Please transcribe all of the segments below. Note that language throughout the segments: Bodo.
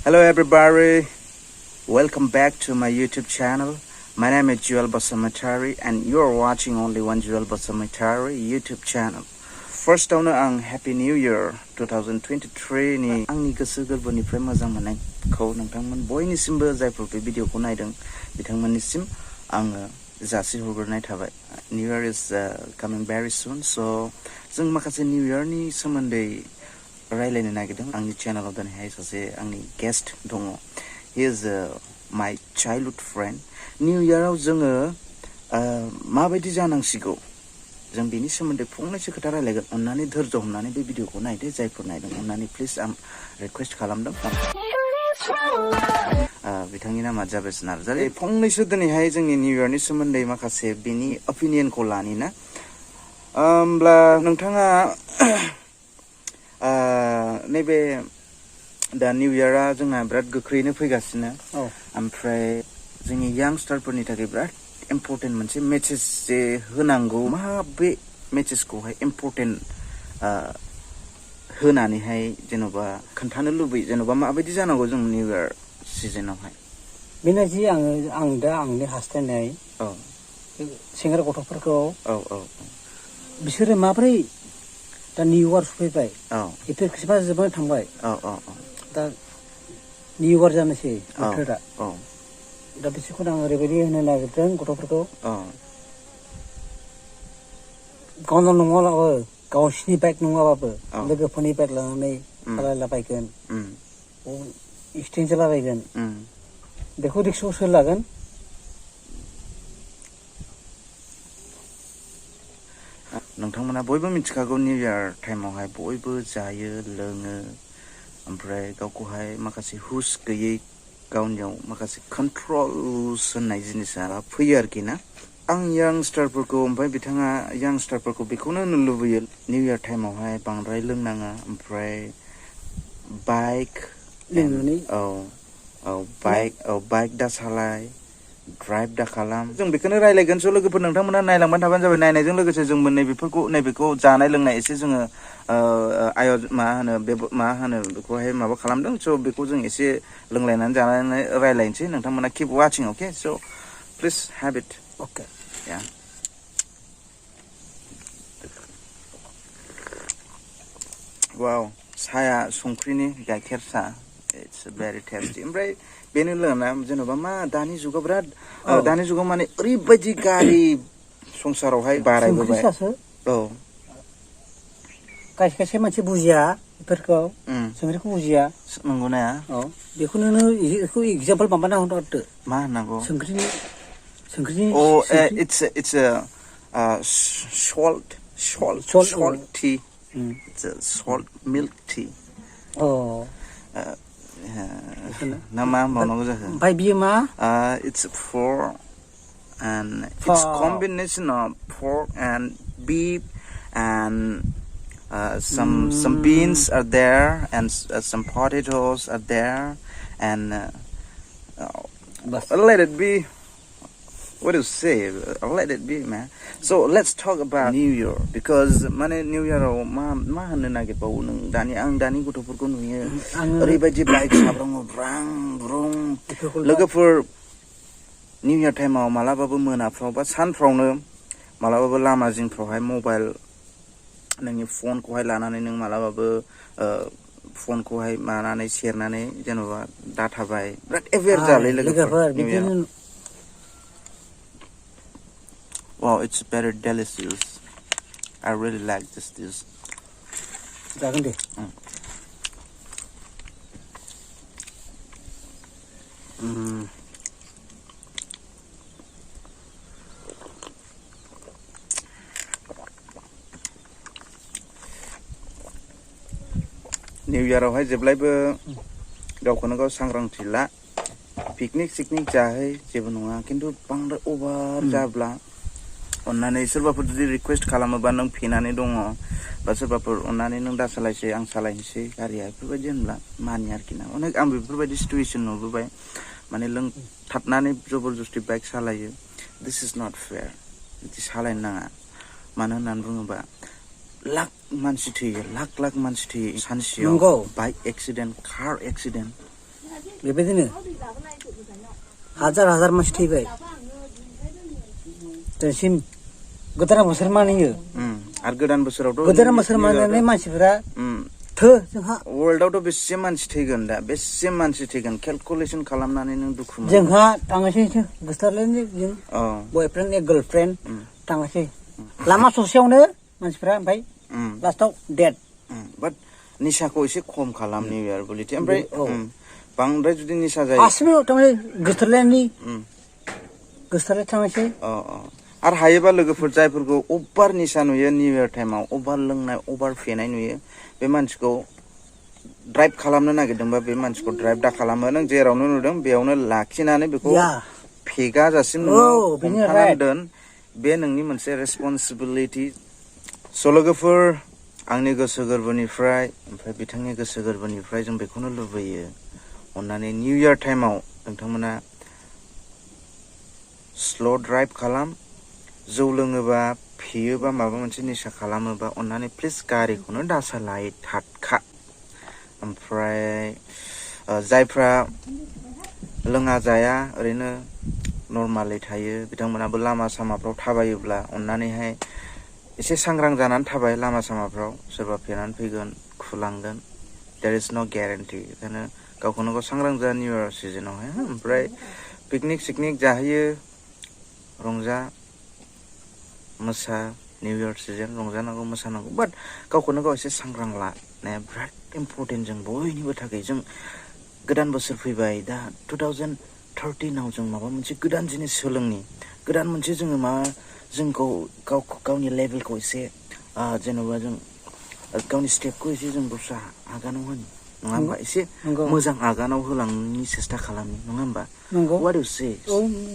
Hello everybody, welcome back to my YouTube channel. My name is Juwel and you're watching only one Juwel YouTube channel. First of all, Happy New Year 2023 ni आंनि गोसो गोरबोनिफ्राय मोजां मोननायखौ नोंथांमोन बयनिसिमबो जायफोर बे भिडिअखौ नायदों बिथांमोननिसिम आङो जासिहरग्रोनाय थाबाय. New Year is coming very soon, so जों माखासे New Year नि सोमोन्दै रायलायनो नागिरदों. आंनि चेनेलाव दिनैहाय सासे आंनि गेस्ट दङ. He is my childhood friend. New Yearआव जोङो माबायदि जानांसिगौ जों बेनि सोमोन्दै फंनैसो खोथा रायलायगोन. अन्नानै धैर्य हमनानै बे भिडिअखौ नायदो. जायफोर नायदों अन्नानै प्लिज आं रिक्वेस्ट खालामदों. बिथांनि नामा जाबेस नार्जारि. फंनैसो दिनैहाय जोंनि निउ इयारनि सोमोन्दै माखासे बेनि अपिनियनखौ लानि ना. होमब्ला नोंथाङा नैबे दा निउ इयारा जोंना बिराद गोख्रैनो फैगासिनो. ओमफ्राय जोंनि यांगस्टारफोरनि थाखाय बिराद इम्पर्टेन्ट मोनसे मेसेज जे होनांगौ. मा बे मेसेजखौहाय इम्पर्टेन्ट होनानैहाय जेन'बा खोन्थानो लुबैयो, जेन'बा माबायदि जानांगौ जों निउ इयार सिजनावहाय? बेनो जि आं दा आंनि हास्थायनाय सेंग्रा गथ'फोरखौ बिसोरो माब्रै दा निउ इयार सफैबाय, बेफोर खिबा जोबनानै थांबाय. दा निउ इयार जानोसै बोथोरा. दा बिसोरखौनो आं ओरैबायदि होनो नागिरदों गथ'फोरखौ, गावनाव नङाब्लाबो गावसिनि बाइक नङाबाबो लोगोफोरनि बाइक लानानै सालायलाबायगोन, एक्सटेन्ड जालाबायगोन. बेखौ रिक्सखौ सोर लागोन? नोंथांमोना बयबो मिथिखागौ निउ इयार टाइमावहाय बयबो जायो लोङो, ओमफ्राय गावखौहाय माखासे हुस गैयै, गावनियाव माखासे कन्ट्रल्स होननाय जिनिसा फैयो आरोखि ना. आं यांगस्टारफोरखौ, ओमफ्राय बिथाङा यांगस्टारफोरखौ बेखौनो होनो लुबैयो निउ इयार टाइमावहाय बांद्राय लोंनाङा, ओमफ्राय बाइक बाइक दा सालाय, ड्राइभ दा खालाम. जों बेखौनो रायलायगोन. स' लोगोफोर नोंथांमोना नायलांबाय थाबानो जाबाय. नायनायजों लोगोसे जोंबो नैबेखौ जानाय लोंनाय एसे जोङो मा होनो बेखौहाय माबा खालामदों. स' बेखौ जों एसे लोंलायनानै जानानै रायलायनोसै. नोंथांमोना किप वाचिं, अके? स' प्लिज हेभ इट. अके. या. वाव, साया संख्रिनि गाइखेर साहा. इट्स भेरि टेस्टि. ओमफ्राय बेनो लोङा जेन'बा मा दानि जुगाव बिराद दानि जुगाव माने ओरैबायदि गारि संसारावहाय बारायबोबाय. खायसे खायसे मानसि बुजिया बेफोरखौ, संख्रिखौ बुजिया. नंगौना? बेखौनो बेखौ एगजाम्पल माबाना होदो. मा होननांगौ? संख्रिनि it's salt tea. It's a salt milk tea. It's pork and it's combination of pork and beef and some beans are there and some potatoes are there and let it be. What do you say? Let it be, man. So let's talk about New Year, because माने New Year मा होननो नागिरबावो नों? दानि गथ'फोरखौ नुयो ओरैबायदि बाइक साब्राङो ब्रां ब्रुं. लोगोफोर निउ इयार टाइमाव मालाबाबो मोनाफ्राव बा सानफ्रावनो मालाबाबो लामा जिंफ्रावहाय मबाइल नोंनि फनखौहाय लानानै नों मालाबाबो फनखौहाय मानानै सेरनानै जेन'बा दाथाबाय. बिराद एवेयर जालाय लोगोफोर. Wow, it's very delicious. I really like this dish. जागोन दे. निउ इयारावहाय जेब्लायबो गावखौनो गाव सांग्रांथि ला. पिकनिक सिकनिक जाहै, जेबो नङा. खिन्थु बांद्राय अभार जाब्ला अन्नानै सोरबाफोर जुदि रिक्वेस्ट खालामोबा नों फेनानै दङ बा सोरबाफोर अन्नानै नों दा सालायसै आं सालायनोसै गारिया बेफोरबायदि होनब्ला मानिया आरोखि ना. अनेक आं बेफोरबायदि सिटुवेसन नुबोबाय. माने लोंथाबनानै जबरदस्ति बाइक सालायो. दिस इज नट फेयार. बिदि सालायनो नाङा. मानो होननानै बुङोबा लाख मानसि थैयो, लाख मानसि थैयो सानसेयाव बाइक एक्सिडेन्ट, कार एक्सिडेन्ट. बेबायदिनो हाजार मानसि थैबाय दिनैसिम गोदान बोसोर मानियो आरो गोदान बोसोरावथ' गोदान बोसोर मानिनानै मानसिफोरा जोंहा वर्ल्डआवथ' बेसे मानसि थैगोन दा बेसे मानसि थैगोन केलकुलेसन खालामनानै नों दुखु मोनो जोंहा थाङासै गोसथारलायनो जों बयफ्रेन्ड गार्लफ्रेन्ड थाङासै लामा ससेयावनो मानसिफोरा ओमफ्राय लास्टाव डेड बाट निसाखौ एसे खम खालाम निउ इयार बुलिथे ओमफ्राय बांद्राय जुदि निसा जायो गासिबो थारमाने गोसथारलाय थांनायसै आरो हायोबा लोगोफोर जायफोरखौ अभार निसा नुयो निउ इयार टाइमाव अभार लोंनाय अभार फेनाय नुयो बे मानसिखौ ड्राइभ खालामनो नागिरदोंबा बे मानसिखौ ड्राइभ दा खालामो नों जेरावनो नुदों बेयावनो लाखिनानै बेखौ फेगाजासिम हमथानानै दोन बे नोंनि मोनसे रेसपन्सिबिलिटि स' लोगोफोर आंनि गोसो गोरबोनिफ्राय ओमफ्राय बिथांनि गोसो गोरबोनिफ्राय जों बेखौनो लुबैयो अन्नानै निउ इयार टाइमाव नोंथांमोना स्ल' ड्राइभ खालाम जौ लोङोबा फेयोबा माबा मोनसे निसा खालामोबा अन्नानै प्लिज गारिखौनो दा सालाय थादखा ओमफ्राय जायफ्रा लोङा जाया ओरैनो नर्मालै थायो बिथांमोनाबो लामा सामाफ्राव थाबायोब्ला अन्नानैहाय एसे सांग्रां जानानै थाबाय लामा सामाफ्राव सोरबा फेनानै फैगोन खुलांगोन देयर इज न' गेरेन्टि ओंखायनो गावखौनो गाव सांग्रां जा निउ इयार सिजोनावहाय ओमफ्राय पिकनिक सिकनिक जाहैयो रंजा मोसा निउ इयार सिजोन रंजानांगौ मोसानांगौ बाट गावखौनो गाव एसे सांग्रां लानाया बिराद इम्परटेन्ट जों बयनिबो थाखाय जों गोदान बोसोर फैबाय दा 2013आव जों माबा मोनसे गोदान जिनिस सोलोंनि गोदान मोनसे जोङो मा जोंखौ गावनि लेभेलखौ एसे जेन'बा जों गावनि स्टेपखौ एसे जों दस्रा आगानाव होनि नङा होमबा एसे मोजां आगानाव होलांनो सेस्था खालामनि नङा होमबा what do you say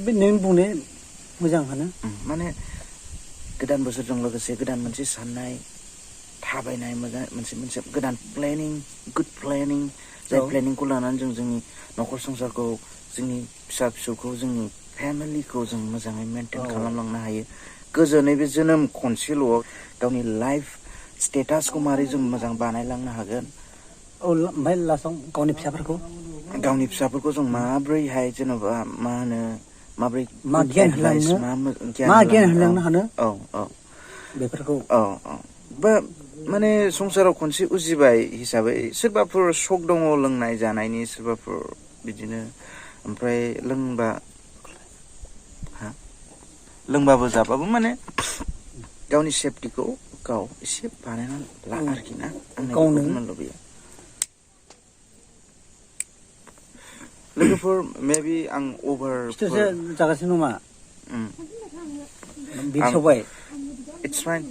बे नों बुंनाय मोजांखानो माने गोदान बोसोरजों लोगोसे गोदान मोनसे साननाय थाबायनाय मोनसे गोदान प्लेनिं गुड प्लेनिं जाय प्लेनिंखौ लानानै जों जोंनि न'खर संसारखौ जोंनि फिसा फिसौखौ जोंनि फेमिलिखौ जों मोजाङै मेनटेन खालामलांनो हायो गोजोनै बे जोनोम खनसेल' गावनि लाइफ स्टेटासखौ मारै जों मोजां बानायलांनो हागोन ओमफ्राय लास्टआव गावनि फिसाफोरखौ जों माब्रैहाय जेन'बा मा होनो माब्रै मा गियान होलांनो हानो बेफोरखौ बा माने संसाराव खनसे उजिबाय हिसाबै सोरबाफोर शक दङ लोंनाय जानायनि सोरबाफोर बिदिनो ओमफ्राय लोंबाबो जाबाबो माने गावनि सेफटिखौ गाव एसे बानायनानै ला आरोखि ना आंनि बुंनो लुबैयो लोगोफोर मेबि आं अभार जागासिनो नामा बिसबाय it's fine